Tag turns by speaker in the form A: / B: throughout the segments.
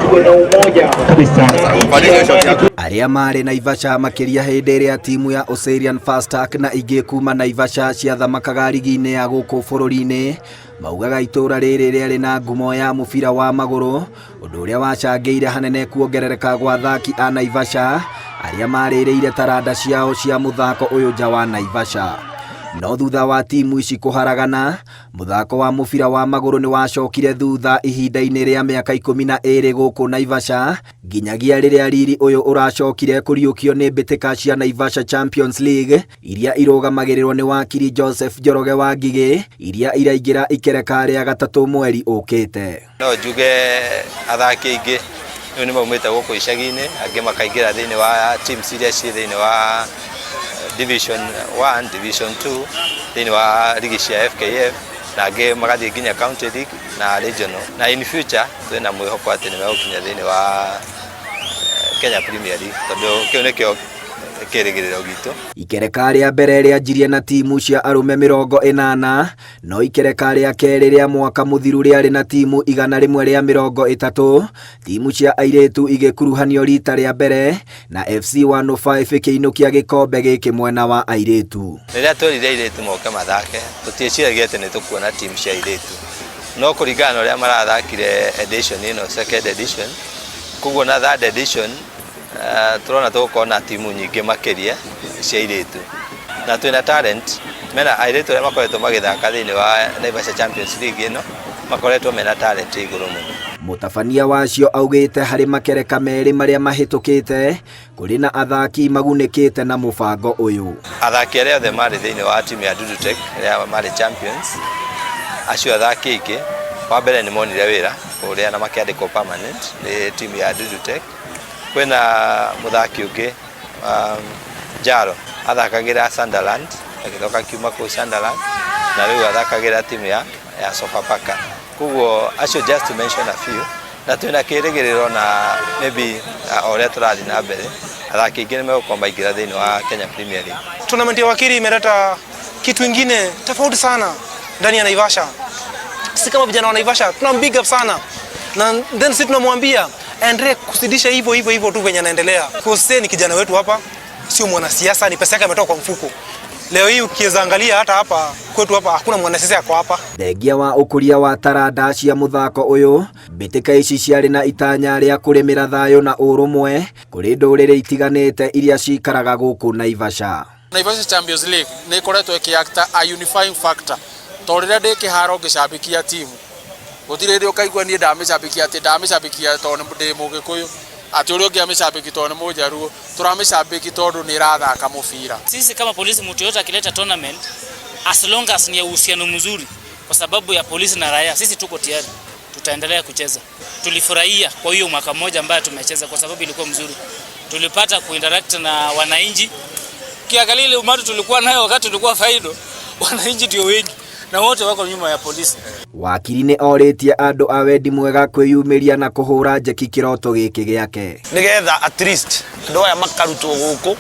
A: Tuwe na umoja
B: kabisa.
C: Arĩa marĩ Naivasha makĩria hĩndĩ ĩrĩa timu ya Oserian Fastac na ingĩ kuma Naivasha ciathamakaga rigi-inĩ ya gũkũ bũrũri-inĩ maugaga itũra rĩrĩ rĩarĩ na ngumo ya mũbira wa magũrũ, ũndũ ũrĩa wacangĩire hanene kuongerereka gwa athaki a Naivasha arĩa marĩrĩire taranda ciao cia mũthako ũyũ nja wa Naivasha. No thutha wa timu ici kũharagana, mũthako wa mũbira wa magũrũ nĩ wacokire thutha ihinda-inĩ rĩa mĩaka 12 gũkũ Naivasha, nginyagia rĩrĩa riri ũyũ ũracokire kũriũkio nĩ mbĩtĩka cia Naivasha Champions League iria irũgamagĩrĩrwo nĩ wakiri Joseph Njoroge wa Ngigĩ, iria iraingĩra ikereka rĩa gatatũ mweri ũkĩte.
D: No njuge athaki aingĩ rĩu nĩ maumĩte gũkũ icagi-inĩ, angĩ makaingĩra thĩinĩ wa teams iria ciĩ thĩinĩ wa Division 1, Division 2, thĩinĩ wa ligi cia FKF, na angĩ magathiĩ nginya County League na Regional. Na in future twĩna mwĩhoko atĩ nĩ megũkinya thĩinĩ wa Kenya Premier League, tondũ kĩu nĩkĩo kĩrĩgĩrĩro gitũ.
C: Ikereka rĩa mbere rĩanjirie na timu cia arũme 80, no ikereka rĩa kerĩ rĩa mwaka mũthiru rĩarĩ na timu 130. Timu cia airĩtu igĩkuruhanio rita rĩa mbere na FC 105 ĩkĩinũkia gĩkombe gĩkĩ mwena wa airĩtu.
D: Rĩrĩa twerire airĩtu moke mathake, tũtieciragia atĩ nĩ tũkuona timu cia airĩtu, no kũringana na ũrĩa marathakire edition ĩno, second edition, koguo na third edition, tũrona tũgũkorwo na timu nyingĩ makĩria cia airĩtu, na twĩna talent mena airĩtu arĩa makoretwo magĩthaka thĩinĩ wa Naivasha Champions League ĩno, makoretwo mena talent igũrũ mũno.
C: Mũtabania wacio augĩte harĩ makereka merĩ marĩa mahĩtũkĩte kũrĩ na athaki magunĩkĩte na mũbango ũyũ.
D: Athaki arĩa othe marĩ thĩinĩ wa timu ya Dudutech arĩa marĩ champions, acio athaki aingĩ wa mbere nĩ monire wĩra kũrĩa na makĩandĩkwo permanent nĩ timu ya Dudutech. Kwĩna mũthaki ũngĩ Jaro athakagĩra Sunderland, agĩcoka akiuma kũu Sunderland na rĩu athakagĩra timu ya Sofapaka. Koguo acio just to mention a few, na twĩna kĩrĩgĩrĩro na maybe o ũrĩa tũrathiĩ na mbere athaki aingĩ nĩ megũkorwo maingĩra thĩinĩ wa Kenya Premier League.
E: Tournament ya wakili imeleta kitu ingine tofauti sana ndani ya Naivasha. Sisi kama vijana wa Naivasha tuna big up sana, na then sisi tunamwambia aendelee kuzidisha hivyo hivyo hivyo tu venye anaendelea. Kwa ni kijana wetu hapa, sio mwanasiasa, ni pesa yake ametoka kwa mfuko. Leo hii ukiweza angalia hata hapa kwetu hapa hakuna mwanasiasa yako hapa.
C: Thengia wa ũkũria wa taranda cia mũthako ũyũ, mbĩtĩka ici ciarĩ na itanya rĩa kũrĩmĩra thayũ na ũrũmwe kũrĩ ndũrĩrĩ itiganĩte iria cikaraga gũkũ Naivasha.
F: Naivasha Champions League nĩ ĩkoretwo ĩkĩact a unifying factor, tondũ rĩrĩa ndĩ kĩharo ngĩcambikia timu, gũtirĩ hĩndĩ ũkaigua niĩ ndamĩcambikia atĩ ndamĩcambikia tondũ ndĩ Mũgĩkũyũ, atĩ ũrĩa ũngĩ amĩcambiki tondũ nĩ Mũjaruo. Tũramĩcambiki tondũ nĩ ĩrathaka mũbira.
G: Sisi kama polisi, mtu yote akileta tournament, as long as ni ya uhusiano mzuri kwa sababu ya polisi na raia, sisi tuko tayari, tutaendelea kucheza. Tulifurahia kwa hiyo mwaka mmoja ambayo tumecheza kwa sababu ilikuwa mzuri, tulipata kuinteract na wananchi. Kiangalia ile umati tulikuwa nayo wakati tulikuwa final, wananchi ndio wengi na wote wako nyuma ya polisi.
C: Wakiri nĩ orĩtie andũ a wendi mwega kwĩyumĩria na kũhũra njeki kĩroto gĩkĩ gĩake.
H: Nigetha at least andũ aya makarutwo gũkũ,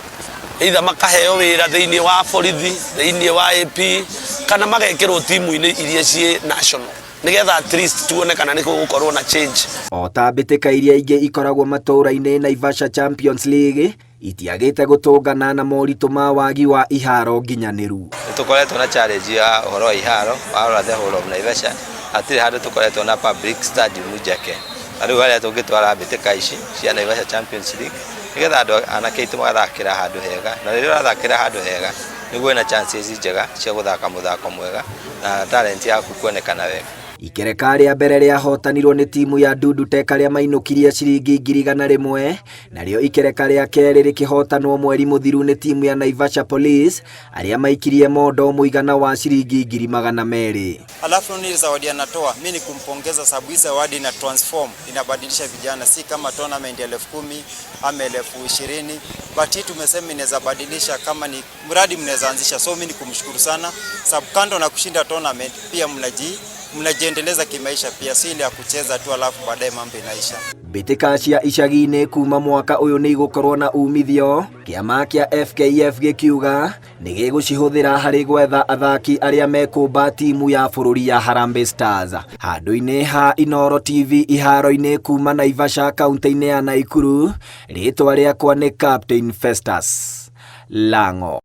H: either makaheo wĩra thĩinĩ wa borithi, thĩinĩ wa AP, kana magekĩrwo timu-inĩ iria ciĩ national, nigetha at least tuone kana nĩ gũgũkorwo na change.
C: O ta mbĩtĩka iria ingĩ ikoragwo matũũra-inĩ, Naivasha Champions League itiagĩte gũtũngana na moritũ ma wagi wa iharo nginyanĩru.
D: Nĩ tũkoretwo na challenge ya ũhoro wa iharo. Warora the whole of Naivasha, hatirĩ handũ tũkoretwo na public stadium njake, na rĩu harĩa tũngĩtwara mbĩtĩka ici cia Naivasha Champions League, nĩgetha andũ anake aitũ magathakĩra handũ hega, na rĩrĩa ũrathakĩra handũ hega nĩguo wĩna chances njega cia gũthaka mũthako mwega na talent yaku kuonekana wega.
C: Ikereka rĩa mbere rĩahotanirwo nĩ timu ya Dudu Tech arĩa mainũkirie ciringi 100,000, narĩo ikereka rĩa kerĩ rĩkĩhotanwo mweri mũthiru nĩ timu ya Naivasha Police arĩa maikirie mondo mũigana wa ciringi 200,000.
I: Alafu ni zawadi anatoa, mi ni kumpongeza sababu hii zawadi ina transform, inabadilisha vijana, si kama tournament ya 10,000 ama 20,000, but hii tumesema inaweza badilisha kama ni mradi mnaweza anzisha. So mi ni kumshukuru sana sababu kando na kushinda tournament pia mnajiendeleza kimaisha pia, si ile ya kucheza tu alafu baadaye mambo inaisha.
C: Mbĩtĩka cia icagi-inĩ kuma mwaka ũyũ nĩ igũkorwo na umithio, kĩama kĩa FKF gĩkiuga nĩ gĩgũcihũthĩra harĩ gwetha athaki arĩa mekũmba timu ya bũrũri ya Harambee Stars. Handũ-inĩ ha Inooro TV iharo-inĩ kuma Naivasha kaunti-inĩ ya Naikuru, rĩtwa rĩakwa nĩ Captain Festus Lango.